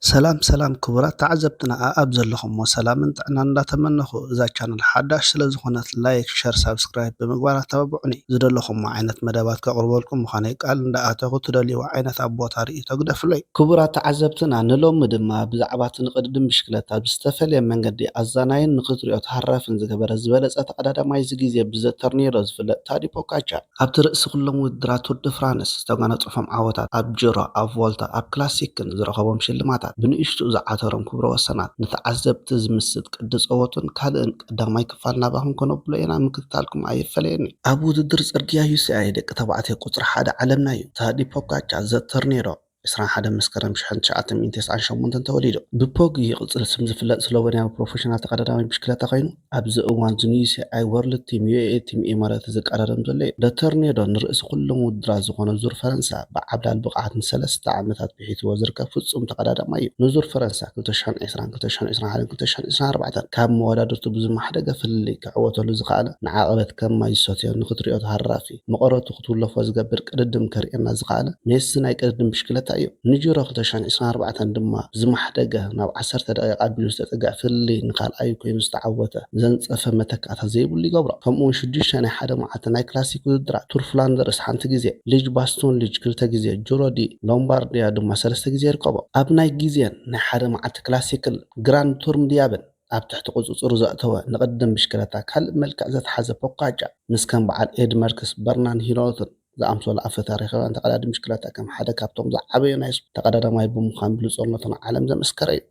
ሰላም ሰላም ክቡራት ተዓዘብትና ኣኣብ ዘለኹሞ ሰላምን ጥዕናን እንዳተመነኹ፣ እዛ ቻነል ሓዳሽ ስለ ዝኾነት ላይክ፣ ሸር፣ ሳብስክራይብ ብምግባር ኣተባብዑኒ። ዝደለኹሞ ዓይነት መደባት ከቕርበልኩም ምዃነይ ቃል እንዳኣተኹ፣ ትደልይዎ ዓይነት ኣብ ቦታ ርእይቶ ግደፉለይ። ክቡራት ተዓዘብትና፣ ንሎሚ ድማ ብዛዕባ እቲ ንቅድድም ብሽክለታ ብዝተፈለየ መንገዲ ኣዛናይን ንክትሪኦ ተሃራፍን ዝገበረ ዝበለጸ ተቐዳዳማይ እዚ ግዜ ብዘተርኔዶ ዝፍለጥ ታዲ ፖጋቻር ኣብቲ ርእሲ ኩሎም ውድድራት ቱር ድ ፍራንስ ዝተጓነጸፎም ዓወታት፣ ኣብ ጂሮ፣ ኣብ ቮልታ፣ ኣብ ክላሲክን ዝረኸቦም ሽልማታት፣ ብንእሽትኡ ዝዓተሮም ክብረ ወሰናት፣ ንተዓዘብቲ ዝምስጥ ቅዲ ጸወቱን ካልእን ቀዳማይ ክፋል ናባኹም ከነብሎ ኢና። ምክትታልኩም ኣየፈለየኒ። ኣብ ውድድር ጽርግያ ዩ ሲ ኣይ ደቂ ተባዕትዮ ቁጽሪ ሓደ ዓለምና እዩ። ታዲ ፖጋቻ ዘተርኔዶ ዕስራን ሓደን መስከረም ሽሕን ትሽዓተ ሚእትን ተስዓን ሸሞንተን ተወሊዱ። ብፖጊ ቅጽል ስም ዝፍለጥ ስሎቨንያዊ ፕሮፌሽናል ተቐዳዳማይ ብሽክለታ ኮይኑ፣ ኣብዚ እዋን እዚ ንዩ ሲ ኣይ ወርልድ ቲም፣ ዩ ኤ ኤ ቲም ኢማራት ዝቀዳደም ዘሎ እዩ። ደተርኔዶ ንርእሲ ኩሎም ውድድራት ዝኾነ ዙር ፈረንሳ ብዓብላል ብቕዓት ንሰለስተ ዓመታት ብሒትዎ ዝርከብ ፍጹም ተቐዳዳማይ እዩ። ንዙር ፈረንሳ ክልተ ሽሕን ዕስራን፣ ክልተ ሽሕን ዕስራን ሓደን፣ ክልተ ሽሕን ዕስራን ኣርባዕተን ካብ መወዳድርቱ ብዝማሕደገ ፍልልይ ክዕወተሉ ዝኸኣለ፣ ንዓቐበት ከም ማይ ዝሰትዮ ንክትሪኦ ተሃራፊ፣ መቐረቱ ክትውለፎ ዝገብር ቅድድም ከርእየና ዝኸኣለ ሜሲ ናይ ቅድድም ብሽክለታ እዩ። ንጂሮ ክልተ ሽሕን ዕስራን ኣርባዕተን ድማ ብዝማሕደገ ናብ ዓሰርተ ደቂቕ ኣቢሉ ዝተጸግዐ ፍልልይ ንኻልኣዩ ኮይኑ ዝተዓወተ ዘንጸፈ መተካእታ ዘይብሉ ይገብሮ። ከምኡውን ሽዱሽተ ናይ ሓደ መዓልቲ ናይ ክላሲክ ውድድራት፣ ቱር ፍላንደርስ ሓንቲ ግዜ፣ ሊጅ ባስቶን ሊጅ ክልተ ግዜ፣ ጂሮ ዲ ሎምባርዲያ ድማ ሰለስተ ግዜ ይርከቦ። ኣብ ናይ ግዜን ናይ ሓደ መዓልቲ ክላሲክል ግራንድ ቱር ምድያብን ኣብ ትሕቲ ቁጽጽሩ ዘእተወ ንቅድድም ብሽክለታ ካልእ መልክዕ ዘትሓዘ ፖጋቻ፣ ምስ ከም በዓል ኤድ መርክስ፣ በርናን ሂኖትን ዝኣምሰሉ ኣፈ ታሪኻውያን ተቐዳደምቲ ብሽክለታ ከም ሓደ ካብቶም ዝዓበዩ ናይ ስፖርት ተቐዳዳማይ ብምዃን ብሉጽነቱ ንዓለም ዘመስከረ እዩ።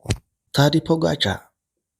ታዲ ፖጋቻ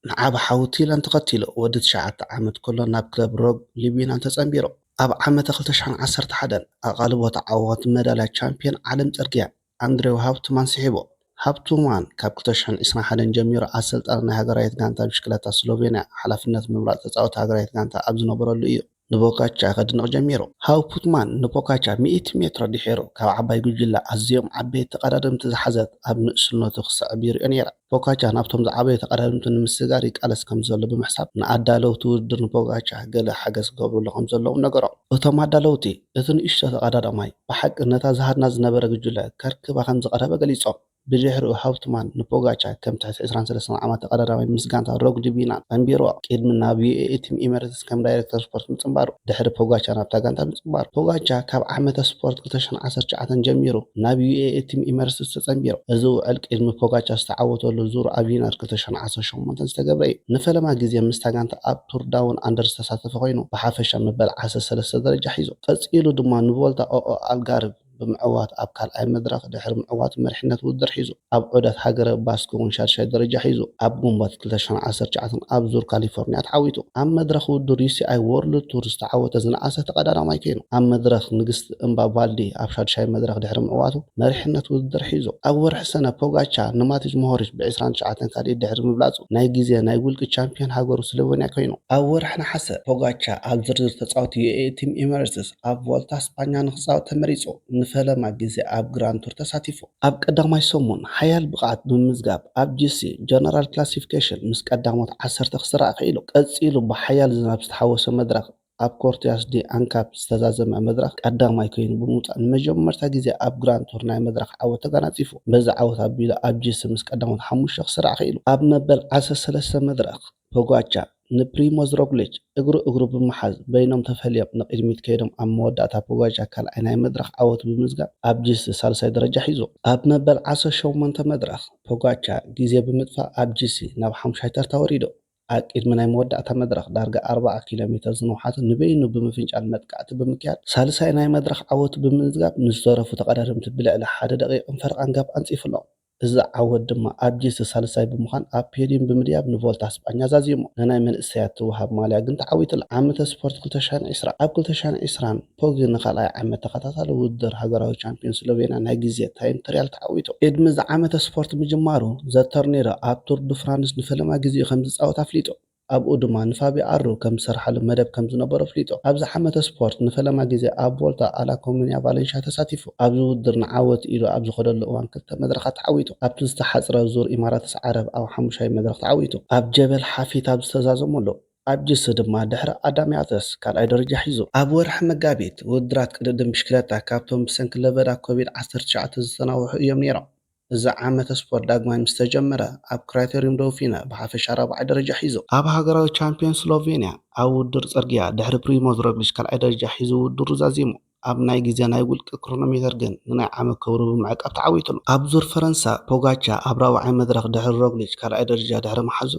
ንዓቢ ሓው ቲላን ተኸቲሉ ወዲ ትሽዓተ ዓመት ከሎ ናብ ክለብ ሮግ ሊቢናን ተጸንቢሩ። ኣብ ዓመተ ክልተ ሽሕን ዓሰርተ ሓደን ኣቓልቦ ተዓዋቲ መዳልያ ቻምፒዮን ዓለም ጽርግያ ኣንድሬው ሃውትማን ስሒቡ። ሃውትማን ካብ ክልተ ሽሕን ዕስራን ሓደን ጀሚሩ ኣሰልጣኒ ናይ ሃገራዊት ጋንታ ብሽክለታ ስሎቬንያ ሓላፍነት ምምራጽ ተጻወቲ ሃገራዊት ጋንታ ኣብ ዝነበረሉ እዩ ንፖጋቻ ከድንቕ ጀሚሩ። ሃውትማን ንፖጋቻ ሚእቲ ሜትሮ ድሒሩ ካብ ዓባይ ጉጅለ ኣዝዮም ዓበይቲ ተቐዳደምቲ ዝሓዘት ኣብ ንእስነቱ ክስዕብ ይርእዮ ነይረ። ፖጋቻ ናብቶም ዝዓበዩ ተቐዳደምቲ ንምስግጋር ይቃለስ ከም ዘሎ ብምሕሳብ ንኣዳለውቲ ውድድር ንፖጋቻ ገለ ሓገዝ ክገብሩሉ ከም ዘለዎም ነገሮም። እቶም ኣዳለውቲ እቲ ንእሽቶ ተቐዳዳማይ ብሓቂ ነታ ዝሃድና ዝነበረ ጉጅለ ከርክባ ከም ዝቐረበ ገሊጾም። ብድሕሪኡ ሃውትማን ንፖጋቻ ከም ትሕቲ ዕስራን ሰለስተን ዓመት ተቐዳዳማይ ምስ ጋንታ ሮግ ሊቢናን ኣንቢርዎ፣ ቅድሚ ናብ ዩ ኤ ኤ ቲም ኢመረትስ ከም ዳይሬክተር ስፖርት ምጽንባሩ፣ ድሕሪ ፖጋቻ ናብታ ጋንታ ምጽንባሩ። ፖጋቻ ካብ ዓመተ ስፖርት ክልተ ሽሕን ዓሰርተ ትሽዓተን ጀሚሩ ናብ ዩ ኤ ኤ ቲም ኢመረትስ ተጸንቢሩ። እዚ ውዕል ቅድሚ ፖጋቻ ዝተዓወተሉ ዙር ኣብ ዩናር ክልተ ሽሕን ዓሰርተ ሸሞንተን ዝተገብረ እዩ። ንፈለማ ግዜ ምስታ ጋንታ ኣብ ቱር ዳውን ኣንደር ዝተሳተፈ ኮይኑ፣ ብሓፈሻ መበል ዓሰርተ ሰለስተ ደረጃ ሒዙ። ቀጺሉ ድማ ንቮልታ ኦኦ ኣልጋርቭ ብምዕዋት ኣብ ካልኣይ መድረኽ ድሕሪ ምዕዋቱ መሪሕነት ውድድር ሒዙ። ኣብ ዑደት ሃገረ ባስክ እውን ሻድሻይ ደረጃ ሒዙ። ኣብ ግንቦት ክልተ ሽሕን ዓሰርተ ትሽዓተን ኣብ ዙር ካሊፎርኒያ ተዓዊቱ። ኣብ መድረኽ ውድድር ዩ ሲ ኣይ ወርልድ ቱር ዝተዓወተ ዝነኣሰ ተቐዳዳማይ ኮይኑ፣ ኣብ መድረኽ ንግስቲ እምባ ቫልዲ ኣብ ሻድሻይ መድረኽ ድሕሪ ምዕዋቱ መሪሕነት ውድድር ሒዙ። ኣብ ወርሒ ሰነ ፖጋቻ ንማቲጅ ሞሆሪች ብዕስራን ትሽዓተን ካልኢት ድሕሪ ምብላጹ ናይ ግዜ ናይ ውልቂ ቻምፒዮን ሃገሩ ስሎቬንያ ኮይኑ። ኣብ ወርሒ ነሓሰ ፖጋቻ ኣብ ዝርዝር ተጻወቲ ዩ ኤ ኤ ቲም ኢመረትስ ኣብ ቮልታ ስጳኛ ንክጻወት ተመሪጹ። ንፈለማ ግዜ ኣብ ግራንድ ቱር ተሳቲፉ። ኣብ ቀዳማይ ሰሙን ሓያል ብቕዓት ብምምዝጋብ ኣብ ጂ ሲ ጀነራል ክላሲፊኬሽን ምስ ቀዳሞት ዓሰርተ ክስራዕ ክኢሉ። ቀጺሉ ብሓያል ዝናብ ዝተሓወሰ መድረኽ ኣብ ኮርቲያስ ዲ ኣንካፕ ዝተዛዘመ መድረኽ ቀዳማይ ኮይኑ ብምውጻእ ንመጀመርታ ግዜ ኣብ ግራንድ ቱር ናይ መድረኽ ዓወት ተጓናጺፉ። በዚ ዓወት ኣቢሉ ኣብ ጂ ሲ ምስ ቀዳሞት ሓሙሽተ ክስራዕ ክኢሉ። ኣብ መበል ዓሰርተ ሰለስተ መድረኽ ፖጋቻ ንፕሪሞዝ ሮግሊች እግሩ እግሩ ብምሓዝ በይኖም ተፈልዮም ንቕድሚት ከይዶም ኣብ መወዳእታ ፖጋቻ ካልኣይ ናይ መድረኽ ዓወቱ ብምዝጋብ ኣብ ጂ ሲ ሳልሳይ ደረጃ ሒዙ። ኣብ መበል ዓሰርተ ሸሞንተ መድረኽ ፖጋቻ ግዜ ብምጥፋእ ኣብ ጂ ሲ ናብ ሓሙሻይ ተርታ ወሪዱ። ኣብ ቅድሚ ናይ መወዳእታ መድረኽ ዳርጋ ኣርባዓ ኪሎ ሜተር ዝነውሓት ንበይኑ ብምፍንጫል መጥቃዕቲ ብምክያድ ሳልሳይ ናይ መድረኽ ዓወቱ ብምምዝጋብ ንዝተረፉ ተቐዳደምቲ ብልዕሊ ሓደ ደቂቕን ፈረቓን ጋፕ ኣንጺፉሎም። እዚ ዓወት ድማ ኣብ ጂ ሲ ሳልሳይ ብምዃን ኣብ ፖድዩም ብምድያብ ንቮልታ ስጳኛ ዛዚሙ። ንናይ መንእሰያት ትወሃብ ማልያ ግን ተዓዊቱላ። ዓመተ ስፖርት ክልተ ሽሕን ዕስራን። ኣብ ክልተ ሽሕን ዕስራን ፖጊ ንኻልኣይ ዓመት ተኸታታሊ ውድድር ሃገራዊ ቻምፒዮን ስሎቬንያ ናይ ግዜ ታይም ትርያል ተዓዊቱ። ቅድሚ እዚ ዓመተ ስፖርት ምጅማሩ ዘተርኔዶ ኣብ ቱር ዱ ፍራንስ ንፈለማ ግዜኡ ከም ዝጻወት ኣፍሊጡ። ኣብኡ ድማ ንፋቢ ኣሩ ከም ዝሰርሓሉ መደብ ከም ዝነበሮ ኣፍሊጡ። ኣብዚ ዓመተ ስፖርት ንፈለማ ግዜ ኣብ ቮልታ ኣላ ኮሙንያ ቫለንሻ ተሳቲፉ። ኣብዚ ውድድር ንዓወት ኢሉ ኣብ ዝኸደሉ እዋን ክልተ መድረኻት ተዓዊቱ። ኣብቲ ዝተሓጽረ ዙር ኢማራትስ ዓረብ ኣብ ሓሙሻይ መድረኽ ተዓዊቱ። ኣብ ጀበል ሓፊት ኣብ ዝተዛዘመሉ ኣብ ጂ ሲ ድማ ድሕሪ ኣዳም ያተስ ካልኣይ ደረጃ ሒዙ። ኣብ ወርሒ መጋቢት ውድድራት ቅድድም ብሽክለታ ካብቶም ብሰንኪ ለበዳ ኮቪድ ዓሰርተ ትሽዓተ ዝተናውሑ እዮም ነይሮም። እዚ ዓመተ ስፖርት ዳግማይ ምስ ተጀመረ፣ ኣብ ክራይቴሪዩም ዶፊነ ብሓፈሻ ራብዓይ ደረጃ ሒዙ። ኣብ ሃገራዊ ቻምፒዮን ስሎቬንያ ኣብ ውድድር ጽርግያ ድሕሪ ፕሪሞዝ ሮግሊች ካልኣይ ደረጃ ሒዙ ውድድሩ ዛዚሙ። ኣብ ናይ ግዜ ናይ ውልቂ ክሮኖሜተር ግን ንናይ ዓመት ክብሩ ብምዕቃብ ተዓዊቱሉ። ኣብ ዙር ፈረንሳ ፖጋቻ ኣብ ራብዓይ መድረኽ ድሕሪ ሮግሊች ካልኣይ ደረጃ ድሕሪ ምሓዙ፣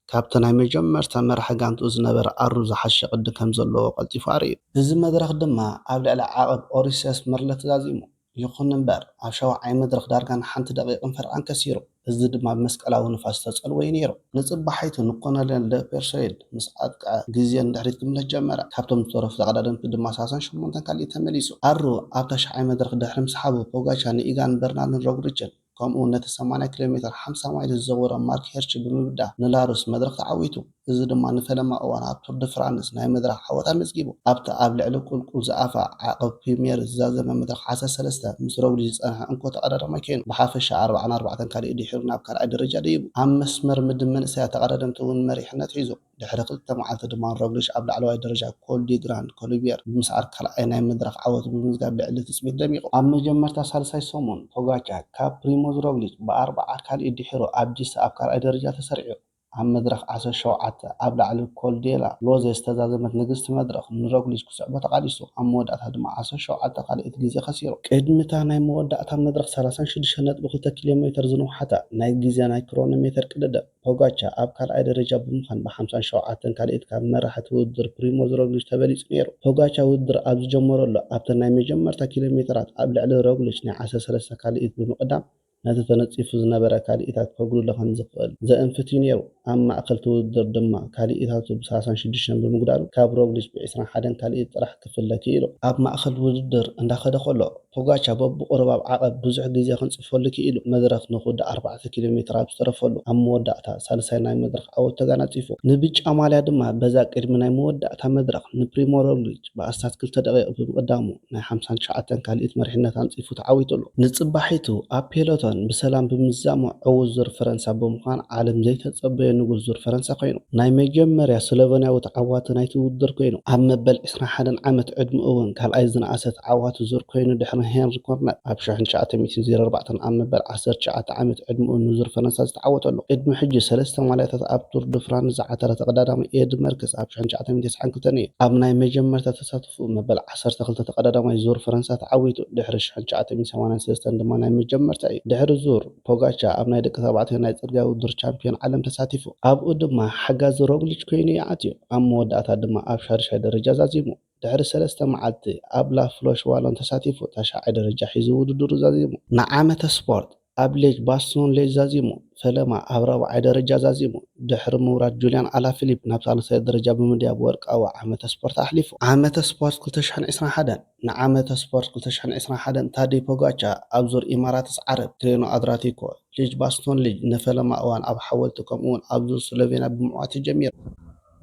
ካብቲ ናይ መጀመርታ መራሒ ጋንትኡ ዝነበረ ኣሩ ዝሓሸ ቅዲ ከም ዘለዎ ቀልጢፉ ኣርእዩ። እዚ መድረኽ ድማ ኣብ ልዕሊ ዓቐብ ኦሪሰስ መርለክ ዛዚሙ። ይኹን እምበር፣ ኣብ ሻውዓይ መድረኽ ዳርጋ ንሓንቲ ደቂቕን ፈርቓን ከሲሩ። እዚ ድማ ብመስቀላዊ ንፋስ ዝተጸልወ እዩ ነይሩ። ንጽባሒቱ ንኮሎኔል ደ ፐርሶይድ ምስ ኣጥቅዐ፣ ግዜ ንድሕሪት ክምለስ ጀመረ። ካብቶም ዝተረፉ ተቐዳደምቲ ድማ ሰላሳን ሸሞንተን ካልእ ተመሊሱ። ኣሩ ኣብ ታሽዓይ መድረኽ ድሕሪ ምስሓቡ፣ ፖጋቻ ንኢጋን በርናልን ሮግሊችን ከምኡ እውን ነቲ ሰማንያ ኪሎ ሜትር ሓምሳ ማይል ዝዘወረ ማርክ ሄርች ብምብዳህ ንላሩስ መድረኽ ተዓዊቱ። እዚ ድማ ንፈለማ እዋን ኣብ ቱር ደ ፍራንስ ናይ መድረኽ ዓወት ኣመዝጊቡ። ኣብቲ ኣብ ልዕሊ ቁልቁል ዝኣፋ ዓቐብ ፕሪምየር ዝዛዘመ መድረኽ ዓሰርተ ሰለስተ ምስ ሮግሊች ዝጸንሐ እንኮ ተቐዳዳማይ ኮይኑ፣ ብሓፈሻ ኣርብዓን ኣርባዕተን ካልእ ድሒሩ ናብ ካልኣይ ደረጃ ደይቡ። ኣብ መስመር ምድብ መንእሰያት ተቐዳደምቲ እውን መሪሕነት ሒዙ። ድሕሪ ክልተ መዓልቲ ድማ ሮግሊች ኣብ ላዕለዋይ ደረጃ ኮል ዲ ግራንድ ኮሊቢየር ብምስዓር ካልኣይ ናይ መድረኽ ዓወቱ ብምምዝጋብ ልዕሊ ትጽቢት ደሚቑ። ኣብ መጀመርታ ሳልሳይ ሰሙን ፖጋቻ ካብ ፕሪሞዝ ሮግሊች ብኣርብዓ ካልእ ድሒሩ ኣብ ጂሲ ኣብ ካልኣይ ደረጃ ተሰሪዑ። ኣብ መድረኽ ዓሰርተ ሸውዓተ ኣብ ላዕሊ ኮል ዴላ ሎዘ ዝተዛዘመት ንግስቲ መድረኽ ንሮግሊች ክስዕቦ ተቓሊሱ። ኣብ መወዳእታ ድማ ዓሰርተ ሸውዓተ ካልኣይቲ ግዜ ከሲሩ። ቅድሚ እታ ናይ መወዳእታ መድረኽ ሰላሳን ሽዱሽተን ነጥቢ ክልተ ኪሎ ሜተር ዝነውሓታ ናይ ግዜ ናይ ክሮኖሜተር ቅድድም ፖጋቻ ኣብ ካልኣይ ደረጃ ብምዃን ብሓምሳን ሸውዓተን ካልኣይቲ ካብ መራሕቲ ውድድር ፕሪሞዝ ሮግሊች ተበሊጹ ነይሩ። ፖጋቻ ውድድር ኣብ ዝጀመረሉ ኣብተን ናይ መጀመርታ ኪሎ ሜተራት ኣብ ልዕሊ ሮግሊች ናይ ዓሰርተ ሰለስተ ካልኣይቲ ብምቕዳም ነቲ ተነጺፉ ዝነበረ ካልኢታት ከጉድሎ ከም ዝኽእል ዘእንፍት እዩ ነይሩ። ኣብ ማእከል እቲ ውድድር ድማ ካልኢታቱ ብሰላሳን ሽዱሽተን ብምጉዳሉ ካብ ሮግሊች ብዒስራን ሓደን ካልኢት ጥራሕ ክፍለ ክኢሉ። ኣብ ማእከል ውድድር እንዳኸደ ከሎ ፖጋቻ በብቑሩብ ኣብ ዓቐብ ብዙሕ ግዜ ክንጽፈሉ ክኢሉ። መድረኽ ንኽውዳእ ኣርባዕተ ኪሎ ሜትር ኣብ ዝተረፈሉ ኣብ መወዳእታ ሳልሳይ ናይ መድረኽ ዓወት ተጋናጺፉ። ንብጫ ማልያ ድማ በዛ ቅድሚ ናይ መወዳእታ መድረኽ ንፕሪሞ ሮግሊች ብኣስታት ክልተ ደቂቕ ብምቕዳሙ ናይ ሓምሳን ትሽዓተን ካልኢት መሪሕነት ኣንጺፉ ተዓዊቱሉ። ንጽባሒቱ ኣብ ፔሎቶን ብሰላም ብምዝዛሙ ዕዉት ዙር ፈረንሳ ብምዃን ዓለም ዘይተጸበዮ ንጉስ ዙር ፈረንሳ ኮይኑ። ናይ መጀመርያ ስሎቨንያዊ ተዓዋቲ ናይቲ ውድድር ኮይኑ። ኣብ መበል ዕስራን ሓደን ዓመት ዕድመኡ እውን ካልኣይ ዝነኣሰ ተዓዋቲ ዙር ኮይኑ ድሕሪ ሄንሪ ኮርነት ኣብ ሽሕን ትሽዓተ ሚእትን ዜሮ ኣርባዕተን ኣብ መበል ዓሰርተ ትሽዓተ ዓመት ዕድመኡ ንዙር ፈረንሳ ዝተዓወተሉ። ቅድሚ ሕጂ ሰለስተ ማልያታት ኣብ ቱር ድ ፍራንስ ዝዓተረ ተቐዳዳሚ ኤድ መርክስ ኣብ ሽሕን ትሽዓተ ሚእትን ተስዓን ክልተን እዩ። ኣብ ናይ መጀመርታ ተሳትፎ መበል ዓሰርተ ክልተ ተቐዳዳማይ ዙር ፈረንሳ ተዓዊቱ፣ ድሕሪ ሽሕን ትሽዓተ ሚእትን ሰማንያን ሰለስተን ድማ ናይ መጀመርታ እዩ። ድሕሪ ዙር ፖጋቻ ኣብ ናይ ደቂ ተባዕትዮ ናይ ጽርግያ ውድድር ቻምፒዮን ዓለም ተሳቲፉ። ኣብኡ ድማ ሓጋዚ ሮግሊች ኮይኑ ይኣትዩ። ኣብ መወዳእታ ድማ ኣብ ሻድሻይ ደረጃ ዛዚሙ። ድሕሪ ሰለስተ መዓልቲ ኣብ ላ ፍሎሽ ዋሎን ተሳቲፉ፣ ታሽዓይ ደረጃ ሒዙ ውድድሩ ዛዚሙ። ንዓመተ ስፖርት ኣብ ሌጅ ባስቶን ሌጅ ዛዚሙ፣ ፈለማ ኣብ ራብዓይ ደረጃ ዛዚሙ፣ ድሕሪ ምውራድ ጁልያን ኣላፊሊፕ ናብ ሳልሳይ ደረጃ ብምድያብ ወርቃዊ ዓመተ ስፖርት ኣሕሊፉ። ዓመተ ስፖርት ክልተ ሽሕን ዕስራን ሓደን። ንዓመተ ስፖርት ክልተ ሽሕን ዕስራን ሓደን ታዲ ፖጋቻ ኣብ ዙር ኢማራትስ ዓረብ ትሬኖ ኣድራቲኮ ሌጅ ባስቶን ሌጅ ንፈለማ እዋን ኣብ ሓወልቲ ከምኡውን ኣብ ዙር ስሎቬንያ ብምዕዋት ጀሚሩ።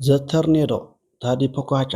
ዘተርኔዶ ታዲ ፖጋቻ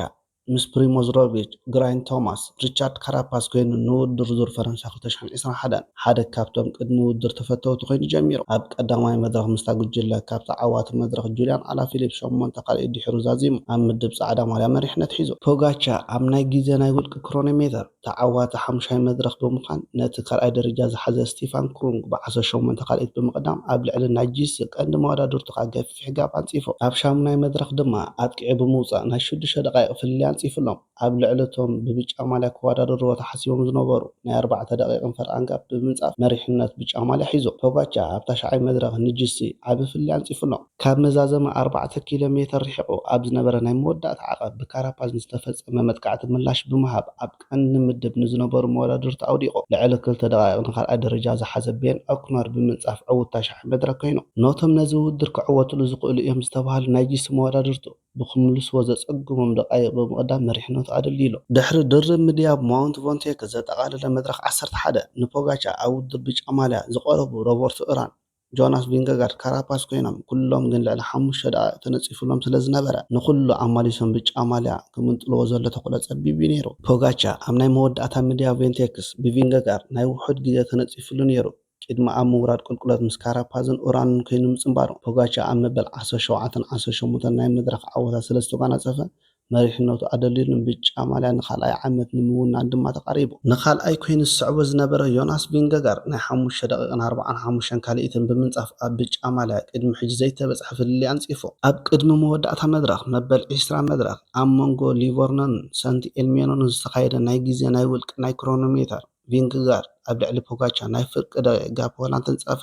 ምስ ፕሪሞዝ ሮግሊች፣ ግራይን ቶማስ፣ ሪቻርድ ካራፓስ ኮይኑ ንውድድር ዙር ፈረንሳ ክልተ ሽሕን ዕስራን ሓደን ሓደ ካብቶም ቅድሚ ውድድር ተፈተውቲ ኮይኑ ጀሚሩ። ኣብ ቀዳማይ መድረኽ ምስታ ጉጅለ ካብ ተዓዋቲ መድረኽ ጁልያን ኣላፊሊፕ ሸሞንተ ካልኣይ ድሒሩ ዛዚሙ ኣብ ምድብ ጻዕዳ ማልያ መሪሕነት ሒዙ። ፖጋቻ ኣብ ናይ ግዜ ናይ ውልቂ ክሮኖሜተር ተዓዋቲ ሓሙሻይ መድረኽ ብምዃን ነቲ ካልኣይ ደረጃ ዝሓዘ ስቲፋን ኩሩንግ ብዓሰርተ ሸሞንተ ካልኣይት ብምቕዳም ኣብ ልዕሊ ናይ ጂሲ ቀንዲ መወዳድርቱ ከኣ ገፊሕ ጋብ ኣንጺፉ። ኣብ ሻሙናይ መድረኽ ድማ ኣጥቂዑ ብምውጻእ ናይ ሽዱሽተ ደቓይቕ ፍልልይ ኣንጺፉሎም። ኣብ ልዕሊ እቶም ብብጫ ማልያ ክወዳደርዎ ተሓሲቦም ዝነበሩ ናይ ኣርባዕተ ደቂቕን ፈርቓን ጋብ ብምንጻፍ መሪሕነት ብጫ ማልያ ሒዙ። ፖጋቻ ኣብ ታሽዓይ መድረኽ ንጂሲ ዓቢ ፍልልይ ኣንጺፉሎም። ካብ መዛዘሚ ኣርባዕተ ኪሎ ሜተር ርሒቑ ኣብ ዝነበረ ናይ መወዳእታ ዓቐብ ብካራፓዝ ንዝተፈጸመ መጥቃዕቲ ምላሽ ብምሃብ ኣብ ቀንዲ ምድብ ንዝነበሩ መወዳድርቲ ኣውዲቑ። ልዕሊ ክልተ ደቓይቕ ንኻልኣይ ደረጃ ዝሓዘ ቤን ኦክነር ብምንጻፍ ዕዉት ታሽዓይ መድረኽ ኮይኑ። ነቶም ነዚ ውድድር ክዕወትሉ ዝኽእሉ እዮም ዝተባህሉ ናይ ጂሲ መወዳድርቱ ብክምልስዎ ዘጸግሞም ደቓይቕ ብምቕዳም መሪሕነቱ ኣደልዲሉ። ድሕሪ ድርብ ምድያብ ማውንት ቮንቴክ ዘጠቓለለ መድረኽ ዓሰርተ ሓደ ንፖጋቻ ኣብ ውድድር ብጫ ማልያ ዝቐረቡ ሮበርቶ ኡራን፣ ጆናስ ቪንገጋርድ፣ ካራፓስ ኮይኖም ኩሎም ግን ልዕሊ ሓሙሽተ ደቓይቕ ተነጺፉሎም ስለ ዝነበረ ንኹሉ ኣማሊሶም ብጫ ማልያ ክምንጥልዎ ዘሎ ተኽእሎ ጸቢብ እዩ ነይሩ። ፖጋቻ ኣብ ናይ መወዳእታ ምድያብ ቬንቴክስ ብቪንገጋርድ ናይ ውሑድ ግዜ ተነጺፍሉ ነይሩ። ቅድሚ ኣብ ምውራድ ቁልቁለት ምስ ካራፓዝን ኡራንን ኮይኑ ምጽንባሩ፣ ፖጋቻ ኣብ መበል ዓሰርተ ሸውዓተን ዓሰርተ ሸሞንተን ናይ መድረኽ ዓወታት ስለ ዝተጓናጸፈ፣ መሪሕነቱ ኣደልድሉን ብጫ ማልያ ንኻልኣይ ዓመት ንምውናን ድማ ተቓሪቡ። ንኻልኣይ ኮይኑ ዝስዕቦ ዝነበረ ዮናስ ቪንገጋርድ ናይ ሓሙሽተ ደቂቕን ኣርባዓን ሓሙሽተን ካልኢትን ብምንጻፍ ኣብ ብጫ ማልያ ቅድሚ ሕጂ ዘይተበጽሐ ፍልልይ ኣንጺፉ። ኣብ ቅድሚ መወዳእታ መድረኽ መበል ዕስራ መድረኽ ኣብ መንጎ ሊቨርኖንን ሰንት ኤልሜኖንን ዝተኻየደ ናይ ግዜ ናይ ውልቂ ናይ ክሮኖሜተር ቪንገጋርድ ኣብ ልዕሊ ፖጋቻ ናይ ፍርቂ ደቂቕ ጋፕ ዋላ እንተንጸፈ፣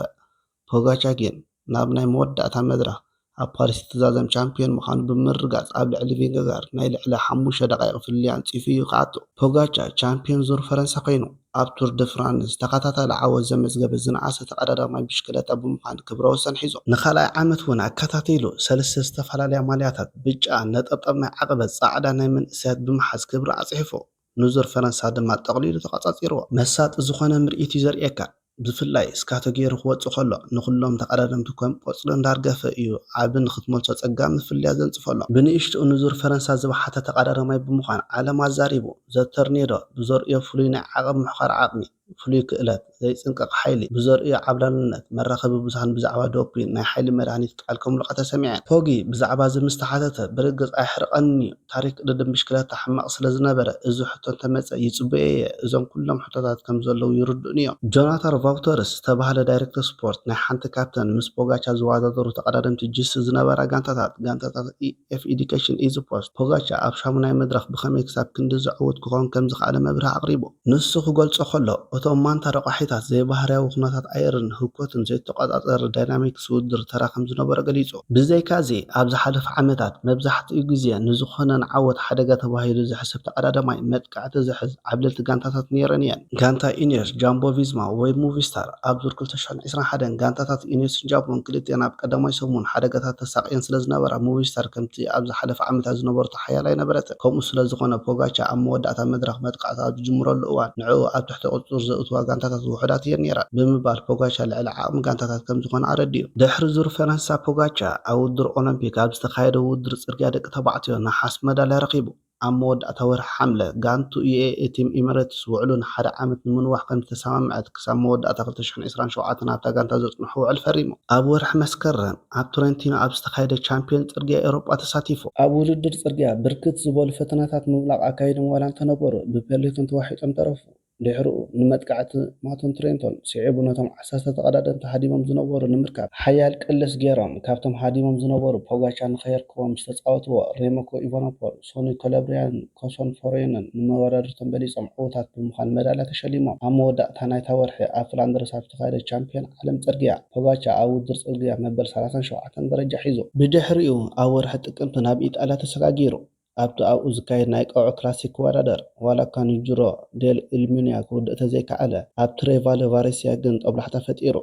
ፖጋቻ ግን ናብ ናይ መወዳእታ መድረኽ ኣብ ፓሪስ ዝተዛዘም ቻምፒዮን ምዃኑ ብምርግጋጽ ኣብ ልዕሊ ቪንገጋርድ ናይ ልዕሊ ሓሙሽተ ደቓይቕ ፍልልይ ኣንጺፉ እዩ ክኣቱ። ፖጋቻ ቻምፒዮን ዙር ፈረንሳ ኮይኑ ኣብ ቱር ደ ፍራንስ ተኸታታሊ ዓወት ዘመዝገበ ዝነኣሰ ተቐዳዳማይ ብሽክለታ ብምዃን ክብረ ወሰን ሒዙ። ንኻልኣይ ዓመት እውን ኣከታቲሉ ሰለስተ ዝተፈላለያ ማልያታት ብጫ ነጠብጣብ ናይ ዓቐበት ጻዕዳ ናይ መንእሰያት ብምሓዝ ክብሪ ኣጽሒፉ። ንዙር ፈረንሳ ድማ ጠቕሊሉ ተቖጻጺርዎ። መሳጢ ዝኾነ ምርኢት እዩ ዘርእየካ። ብፍላይ ስካቶ ገይሩ ክወጽእ ከሎ ንኹሎም ተቐዳደምቲ ከም ቆጽሊ እንዳርገፈ እዩ ዓቢ ንኽትመልሶ ጸጋም ፍልልያት ዘንጽፈሎም። ብንእሽትኡ ንዙር ፈረንሳ ዝበሓተ ተቐዳዳማይ ብምዃን ዓለም ኣዛሪቡ። ዘተርኔዶ ብዘርእዮ ፍሉይ ናይ ዓቐብ ምሕዃር ዓቕሚ፣ ፍሉይ ክእለት፣ ዘይጽንቀቕ ሓይሊ፣ ብዘርእዮ ዓብላልነት መራኸቢ ብዙሃን ብዛዕባ ዶፒን ናይ ሓይሊ መድሃኒት ቃል ከምልቓ ተሰሚዐን። ፖጊ ብዛዕባ እዚ ምስ ተሓተተ ብርግጽ ኣይሕርቐንን እዩ። ታሪክ ቅድድም ብሽክለታ ሕማቕ ስለ ዝነበረ፣ እዚ ሕቶ እንተመጸ ይጽበዮ እየ። እዞም ኩሎም ሕቶታት ከም ዘለዉ ይርድኡኒ እዮም። ጆናታን ቫውተርስ ዝተባህለ ዳይሬክተር ስፖርት ናይ ሓንቲ ካብተን ምስ ፖጋቻ ዝወዳደሩ ተቐዳደምቲ ጅስ ዝነበራ ጋንታታት፣ ጋንታታት ኤፍ ኤዲዩኬሽን ኢዚ ፖስት፣ ፖጋቻ ኣብ ሻሙናይ መድረኽ ብኸመይ ክሳብ ክንዲ ዝዕውት ክኸውን ከም ዝኸኣለ መብርሂ ኣቕሪቡ። ንሱ ክገልጾ ከሎ፣ እቶም ማንታ ረቋሒታት ዘይባህርያዊ ኩነታት ኣየርን ህኮትን ዘይተቖጻጸረ ዳይናሚክስ ውድድር ተራ ከም ዝነበሮ ገሊጹ። ብዘይካዚ፣ ኣብ ዝሓለፈ ዓመታት መብዛሕትኡ ግዜ ንዝኾነ ንዓወት ሓደጋ ተባሂሉ ዝሕሰብ ተቐዳዳማይ መጥቃዕቲ ዝሕዝ ዓብለልቲ ጋንታታት ነይረን እየን። ጋንታ ኢኔርስ፣ ጃምቦ ቪዝማ ወይ ሙቪስታር ኣብ ዙር ክልተ ሽሕን ዕስራን ሓደን ጋንታታት ኢኔርስን ጃምቦን ክልቲኣን ኣብ ቀዳማይ ሰሙን ሓደጋታት ተሳቕየን ስለ ዝነበራ፣ ሙቪስታር ከምቲ ኣብ ዝሓለፈ ዓመታት ዝነበሮ ተሓያል ኣይነበረትን። ከምኡ ስለ ዝኾነ ፖጋቻ ኣብ መወዳእታ መድረኽ መጥቃዕቲ ኣብ ዝጅምረሉ እዋን ንዕኡ ኣብ ትሕቲ ቁጽጽር ዘእትዋ ጋንታታት ውሑዳት እየን ነይረን ብምባል ፖጋቻ ልዕሊ ዓቕሚ ጋንታታት ከም ዝኾነ ኣረዲኡ። ድሕሪ ዙር ፈረንሳ ፖጋቻ ኣብ ውድድር ኦሎምፒክ ኣብ ዝተኻየደ ውድድር ጽርግያ ደቂ ተባዕትዮ ነሓስ መዳልያ ረኺቡ። ኣብ መወዳእታ ወርሒ ሓምለ ጋንቱ ዩኤኢ ቲም ኢሚሬትስ ውዕሉ ንሓደ ዓመት ንምንዋሕ ከም ዝተሰማምዐት ክሳብ መወዳእታ ክልተ ሽሕን ዕስራን ሸውዓተን ኣብታ ጋንታ ዘጽንሖ ውዕል ፈሪሙ። ኣብ ወርሒ መስከረም ኣብ ቶረንቲኖ ኣብ ዝተኻየደ ቻምፒዮን ጽርግያ ኤውሮጳ ተሳቲፉ። ኣብ ውድድር ጽርግያ ብርክት ዝበሉ ፈተናታት ምብላቕ ኣካይዶም ዋላ እንተነበሩ ብፔሌቶን ተዋሒጦም ተረፉ። ድሕሪኡ ንመጥቃዕቲ ማቶን ትሬንቶን ስዒቡ ነቶም ዓሰርተ ተቐዳደምቲ ሃዲሞም ዝነበሩ ንምርካብ ሓያል ቅልስ ገይሮም። ካብቶም ሃዲሞም ዝነበሩ ፖጋቻ ንኸየርክቦም ዝተጻወትዎ ሬሞኮ ኢቫኖፖል፣ ሶኒ ኮለብሪያን ኮሶን ፎሬንን ንመወዳድርቶም በሊጾም ዕዉታት ብምዃን መዳልያ ተሸሊሞም። ኣብ መወዳእታ ናይታ ወርሒ ኣብ ፍላንደርስ ኣብ ዝተኻየደ ቻምፒዮን ዓለም ጽርግያ ፖጋቻ ኣብ ውድድር ጽርግያ መበል ሰላሳን ሸውዓተን ደረጃ ሒዙ። ብድሕሪኡ ኣብ ወርሒ ጥቅምቲ ናብ ኢጣልያ ተሰጋጊሩ። ኣብቲ ኣብኡ ዝካየድ ናይ ቀውዒ ክላሲክ ክወዳደር ዋላ እኳ ንጂሮ ዴል ኢልሚንያ ክውድእ ተዘይከኣለ፣ ኣብ ትሬቫለ ቫሬሲያ ግን ጦብላሕታ ፈጢሩ።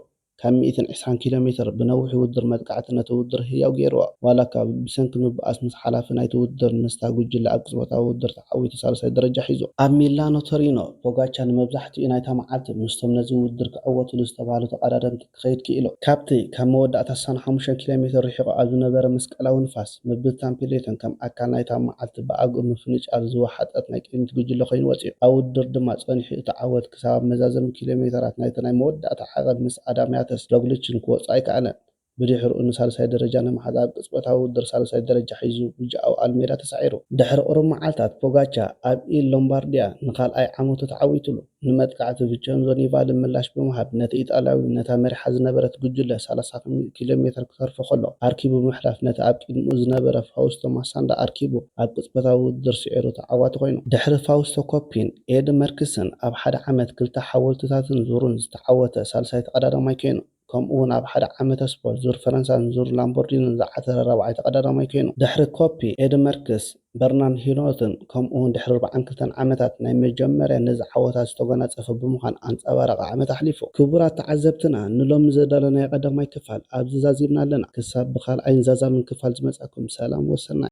ካብ ሚእትን ዕስራን ኪሎ ሜትር ብነዊሕ ውድድር መጥቃዕቲ ነቲ ውድድር ህያው ገይርዎ። ዋላ እኳ ብሰንኪ ምብኣስ ምስ ሓላፊ ናይቲ ውድድር ምስታ ጉጅለ ኣብ ቅጽበታዊ ውድድር ተዓዊቱ ሳልሳይ ደረጃ ሒዙ። ኣብ ሚላኖ ቶሪኖ ፖጋቻ ንመብዛሕትኡ ናይታ መዓልቲ ምስቶም ነዚ ውድድር ክዕወትሉ ዝተባህሉ ተቐዳደምቲ ክኸይድ ክኢሉ። ካብቲ ካብ መወዳእታ ስሳን ሓሙሽተን ኪሎ ሜትር ርሒቑ ኣብ ዝነበረ መስቀላዊ ንፋስ ምብትታን ፔሌቶን ከም ኣካል ናይታ መዓልቲ ብኣግኡ ምፍንጫል ዝወሓጠት ናይ ቅድሚት ጉጅለ ኮይኑ ወጺኡ። ኣብ ውድድር ድማ ጸኒሑ እቲ ዓወት ክሳብ ኣብ መዛዘሚ ኪሎ ሜተራት ናይቲ ናይ መወዳእታ ዓቐብ ምስ ኣዳም ያተስ ሮግሊችን ክወጽኦ ኣይከኣለን። ብድሕሪኡ ንሳልሳይ ደረጃ ንምሓዝ ኣብ ቅጽበታዊ ውድድር ሳልሳይ ደረጃ ሒዙ ብጃኦ ኣልሜዳ ተሳዒሩ። ድሕሪ ቁሩብ መዓልታት ፖጋቻ ኣብ ኢል ሎምባርዲያ ንኻልኣይ ዓመቱ ተዓዊቱሉ። ንመጥቃዕቲ ቪቸንዞ ኒቫሊ ምላሽ ብምሃብ ነቲ ኢጣልያዊ ነታ መሪሓ ዝነበረት ጉጅለ ሰላሳ ኪሎ ሜተር ክተርፎ ከሎ ኣርኪቡ ብምሕላፍ ነቲ ኣብ ቅድሚኡ ዝነበረ ፋውስቶ ማሳንዳ ኣርኪቡ ኣብ ቅጽበታዊ ውድድር ስዒሩ ተዓዋቲ ኮይኑ። ድሕሪ ፋውስቶ ኮፒን ኤድ መርክስን ኣብ ሓደ ዓመት ክልተ ሓወልትታትን ዙርን ዝተዓወተ ሳልሳይ ተቐዳዳማይ ኮይኑ። ከምኡ እውን ኣብ ሓደ ዓመተ ስፖርት ዙር ፈረንሳን ዙር ላምቦርዲንን ዝዓተረ ራብዓይ ተቐዳዳማይ ኮይኑ። ድሕሪ ኮፒ ኤድ መርክስ በርናን ሂኖትን ከምኡ እውን ድሕሪ ኣርባዓን ክልተን ዓመታት ናይ መጀመርያ ነዚ ዓወታት ዝተጎናጸፈ ብምዃን ኣንጸባራቒ ዓመት ኣሕሊፉ። ክቡራት ተዓዘብትና፣ ንሎሚ ዘዳለናዮ ቀዳማይ ክፋል ኣብዚ ዛዚምና ኣለና። ክሳብ ብኻልኣይን ዛዛምን ክፋል ዝመጻኩም ሰላም ወሰናይ።